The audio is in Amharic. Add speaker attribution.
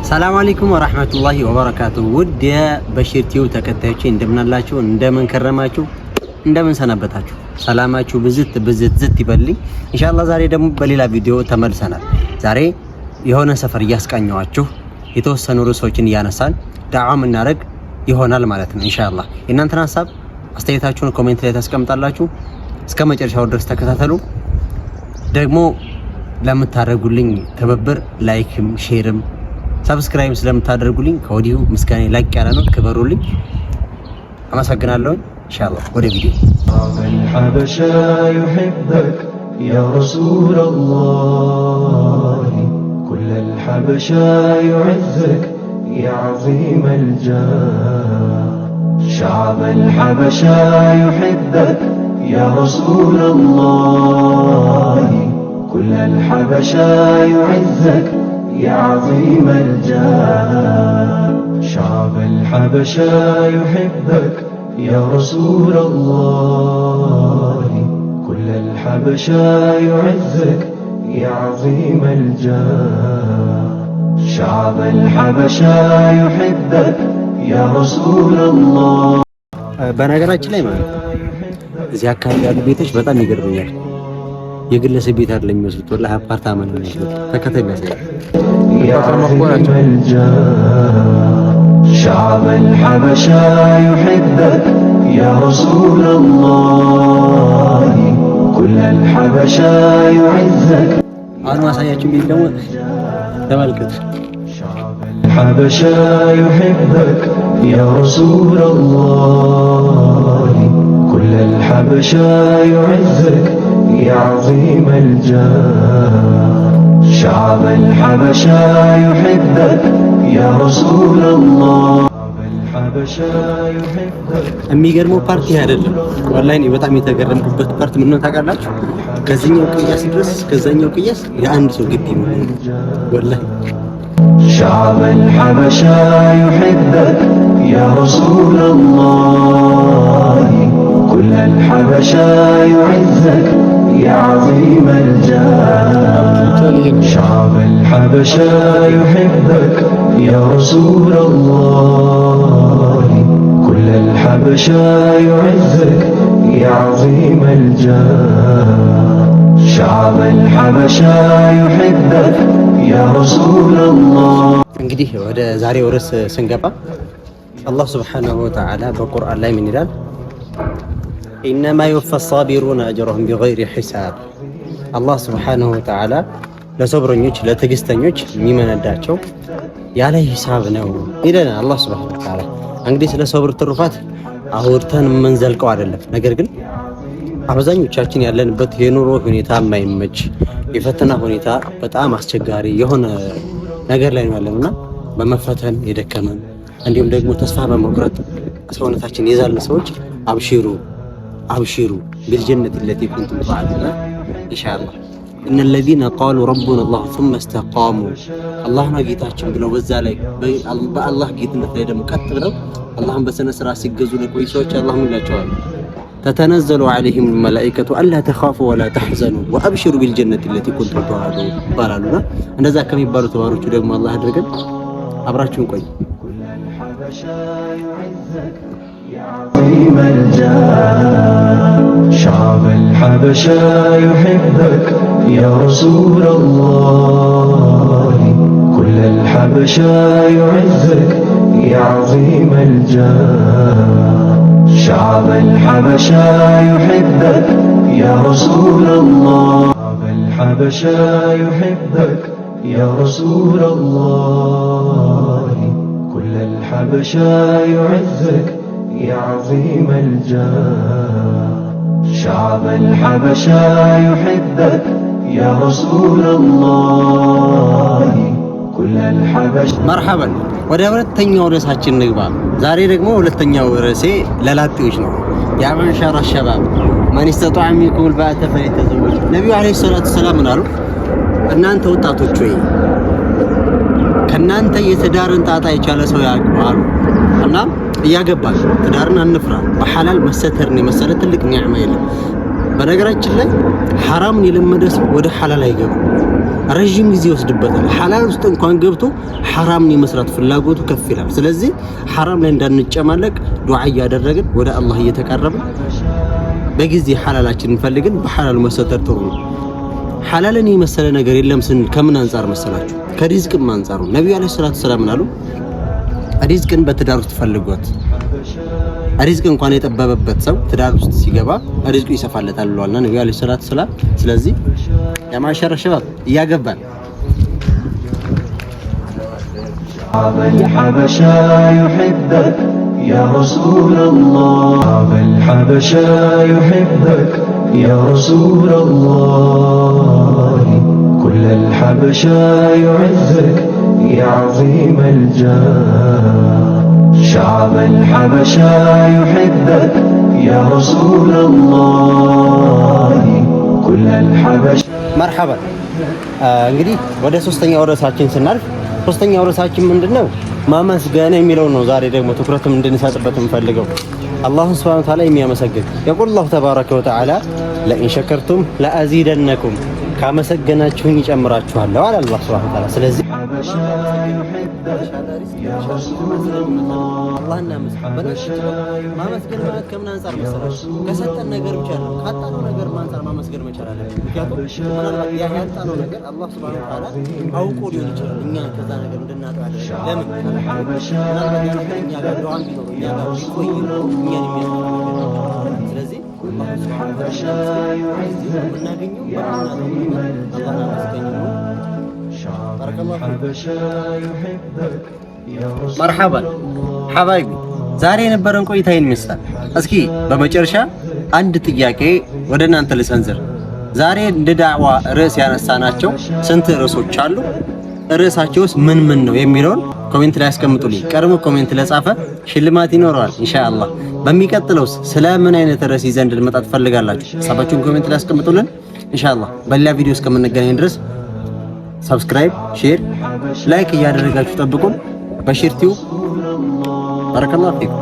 Speaker 1: ሰላም አለይኩም ወራህመቱላሂ ወበረካቱ። ውድ የበሺር ቲዩብ ተከታዮቼ እንደምናላችሁ፣ እንደምን ከረማችሁ፣ እንደምን ሰነበታችሁ? ሰላማችሁ ብዝት ብዝት ዝት ይበልኝ። ኢንሻአላህ ዛሬ ደግሞ በሌላ ቪዲዮ ተመልሰናል። ዛሬ የሆነ ሰፈር እያስቃኘዋችሁ የተወሰኑ ርዕሶችን እያነሳን ዳዕዋ የምናደርግ ይሆናል ማለት ነው። ኢንሻአላህ የእናንተን ሀሳብ አስተያየታችሁን comment ላይ ታስቀምጣላችሁ። እስከ መጨረሻው ድረስ ተከታተሉ። ደግሞ ለምታደርጉልኝ ትብብር like ም share ም subscribe ስለምታደርጉልኝ ከወዲሁ ምስጋኔ ላቅ ያለ ነው። ክበሩልኝ። አመሰግናለሁ። ኢንሻአላህ ወደ ቪዲዮ።
Speaker 2: الحبشة يحبك يا رسول الله، كل الحبشة يعزك يا عظيم الجاه. شعب الحبشة يحبك يا رسول الله، كل الحبشة يعزك يا عظيم الجاه. شعب الحبشة يحبك يا رسول الله، كل الحبشة يعزك يا عظيم الجاه. شعب الحبشة يحبك يا رسول الله.
Speaker 1: በነገራችን ላይ ማለት ነው እዚህ አካባቢ ያሉ ቤቶች በጣም ይገርሙኛል። የግለሰብ ቤት አይደለም የሚመስሉት፣ ወላሂ አፓርታማ ነው የሚመስሉት። ተከተል ያሳያል።
Speaker 2: يا عظيم الجاه، شعب الحبشة يحبك يا رسول الله، كل الحبشة يعزك.
Speaker 1: አሁን ማሳያችሁ ቤት ደግሞ ተመልከቱ።
Speaker 2: شعب الحبشة يحبك يا رسول الله، كل الحبشة يعزك يا عظيم الجاه. شعب الحبشة يحبك يا رسول الله. شعب الحبشة يحبك.
Speaker 1: የሚገርመው part ይሄ አይደለም። ወላሂ እኔ በጣም የተገረምኩበት part ምን ነው ታውቃላችሁ? ከዚህኛው ቅያስ ድረስ ከዛኛው ቅያስ የአንድ ሰው ግቢ መሆኑ ወላሂ።
Speaker 2: شعب الحبشة يحبك يا رسول الله، كل الحبشة يعزك يا عظيم الجاه. شعب الحبشة يحبك يا رسول الله، كل الحبشة يعزك يا عظيم الجاه. شعب الحبشة يحبك يا رسول الله.
Speaker 1: እንግዲህ ወደ ዛሬው ርዕስ ስንገባ አላህ ሱብሓነሁ ወተዓላ በቁርአን ላይ ምን ይላል? إنما يوفى الصابرون أجرهم بغير حساب። አላህ ሱብሓነሁ ወተዓላ ለሶብረኞች ለትዕግስተኞች የሚመነዳቸው ያለ ሂሳብ ነው ይለናል አላህ ሱብሓነሁ ወተዓላ። እንግዲህ ስለ ሶብር ትሩፋት አውርተን የምንዘልቀው አይደለም። ነገር ግን አብዛኞቻችን ያለንበት የኑሮ ሁኔታ የማይመች፣ የፈተና ሁኔታ በጣም አስቸጋሪ የሆነ ነገር ላይ ነው ያለንና በመፈተን የደከመን እንዲሁም ደግሞ ተስፋ በመቁረጥ ሰውነታችን የዛልን ሰዎች አብሽሩ አብሽሩ بالجنة التي كنتم توعدون ኢንሻአላህ። إن الذين قالوا ربنا الله ثم استقاموا፣ አላህ ነው ጌታችን ብለው በዛ ላይ በአላህ ጌትነት ላይ ደግሞ ቀጥ ብለው አላህን በስነ ስርዓት ሲገዙ ለቆዩ ሰዎች አላህ ምን ይላቸዋል? تتنزل عليهم الملائكة ألا تخافوا ولا تحزنوا وأبشروا بالجنة التي كنتم توعدون ይባላሉና እንደዛ ከሚባሉት ባሮቹ ደግሞ አላህ አድርገን። አብራችሁን ቆዩ።
Speaker 2: كل الحبشة يعزك يا عظيم الجاه. شعب الحبشة يحبك يا رسول الله، كل الحبشة يعزك يا عظيم الجاه. شعب الحبشة يحبك يا رسول الله. شعب الحبشة يحبك يا رسول الله، كل الحبشة يعزك يا عظيم الجاه. شعب الحبشة يحبك يا رسول الله، كل الحبشة.
Speaker 1: መርሐበን፣ ወደ ሁለተኛው ርዕሳችን ንግባ። ዛሬ ደግሞ ሁለተኛው ርዕሴ ለላጤዎች ነው። يا معشر الشباب من استطاع منكم الباءة فليتزوج። ነቢዩ ዓለይሂ ሰላቱ ወሰላም ምን አሉ? እናንተ ወጣቶች ወይ ከእናንተ የትዳርን ጣጣ የቻለ ሰው ያግባ አሉ። እና እያገባል ትዳርን አንፍራ። በሐላል መሰተርን የመሰለ ትልቅ ኒዕማ የለም። በነገራችን ላይ ሐራምን የለመደ ሰው ወደ ሐላል አይገባም። ረዥም ጊዜ ይወስድበታል። ሐላል ውስጥ እንኳን ገብቶ ሐራምን የመስራት ፍላጎቱ ከፍ ይላል። ስለዚህ ሐራም ላይ እንዳንጨማለቅ ዱዓ እያደረግን ወደ አላህ እየተቃረብን በጊዜ ሐላላችንን ፈልግን በሐላሉ መሰተር ጥሩ ነው። ሐላልን የመሰለ ነገር የለም ስንል ከምን አንጻር መሰላችሁ? ከሪዝቅም አንጻሩ ነብዩ عليه الصلاة والسلام አሉ፣ ሪዝቅን በትዳር ውስጥ ፈልጓት። ሪዝቅ እንኳን የጠበበበት ሰው ትዳር ውስጥ ሲገባ ሪዝቁ ይሰፋለታል ብለዋልና ነብዩ عليه الصلاة والسلام። ስለዚህ يا معشر الشباب እያገባን
Speaker 2: شعب الحبشة يحبك يا رسول الله، شعب الحبشة يحبك يا رسول الله، كل الحبشة يعزك يا عظيم الجاه، شعب الحبشة يحبك يا رسول الله، كل الحبشة.
Speaker 1: መርሐባ። እንግዲህ ወደ ሶስተኛው ርዕሳችን ስናልፍ ሶስተኛው ርዕሳችን ምንድነው? ማመስገን የሚለው ነው። ዛሬ ደግሞ ትኩረትም እንድንሰጥበት የምፈልገው አላህን سبحانه وتعالى የሚያመሰግን يقول الله تبارك وتعالى لئن شكرتم لأزيدنكم፣ ካመሰገናችሁኝ ይጨምራችኋለሁ አለ አላህ سبحانه وتعالى። ስለዚህ አላህን እናመስግን። ማመስገን ማለት ከምን አንፃር መሰላችሁ? ከሰጠን ነገር ብቻ ነው፣ ካጣነው ነገር አንፃር ማመስገን መቻል አለብን። ምክንያቱም ምናልባት ያ ያጣነው ነገር አላህ سبحانه وتعالى አውቆ ሊሆን ይችላል እኛ ከዛ ነገር እንድናጣው ያደረገን። ለምን? ምናልባት ያ ነገር እኛ ጋር ዱዓም ቢኖረው እኛ ጋር ቢቆይ ኖሮ እኛን የሚያጠፋ ነገር ነው። ስለዚህ አላህ سبحانه وتعالى የምናገኘው በምናጣው ነገር አላህን አመስጋኝ ነው።
Speaker 2: شعب
Speaker 1: بارك الله فيك።
Speaker 2: الحبشة يحبك يا رسول
Speaker 1: مرحبا حبايبي፣ ዛሬ የነበረን ቆይታ ይህን ይመስላል። እስኪ በመጨረሻ አንድ ጥያቄ ወደ እናንተ ልሰንዝር። ዛሬ እንደ ዳዕዋ ርዕስ ያነሳናቸው ስንት ርዕሶች አሉ? ርዕሳቸውስ ምን ምን ነው የሚለውን comment ላይ አስቀምጡልኝ። ቀድሞ comment ለጻፈ ሽልማት ይኖረዋል ኢንሻአላህ። በሚቀጥለውስ ስለ ምን አይነት ርዕስ ይዘን እንድንመጣ ትፈልጋላችሁ? ሀሳባችሁን comment ላይ አስቀምጡልን ኢንሻአላህ። በሌላ ቪዲዮ እስከምንገናኝ ድረስ subscribe፣ share፣ like እያደረጋችሁ ጠብቁን። በሽር ቲዩብ። بارك الله فيكم።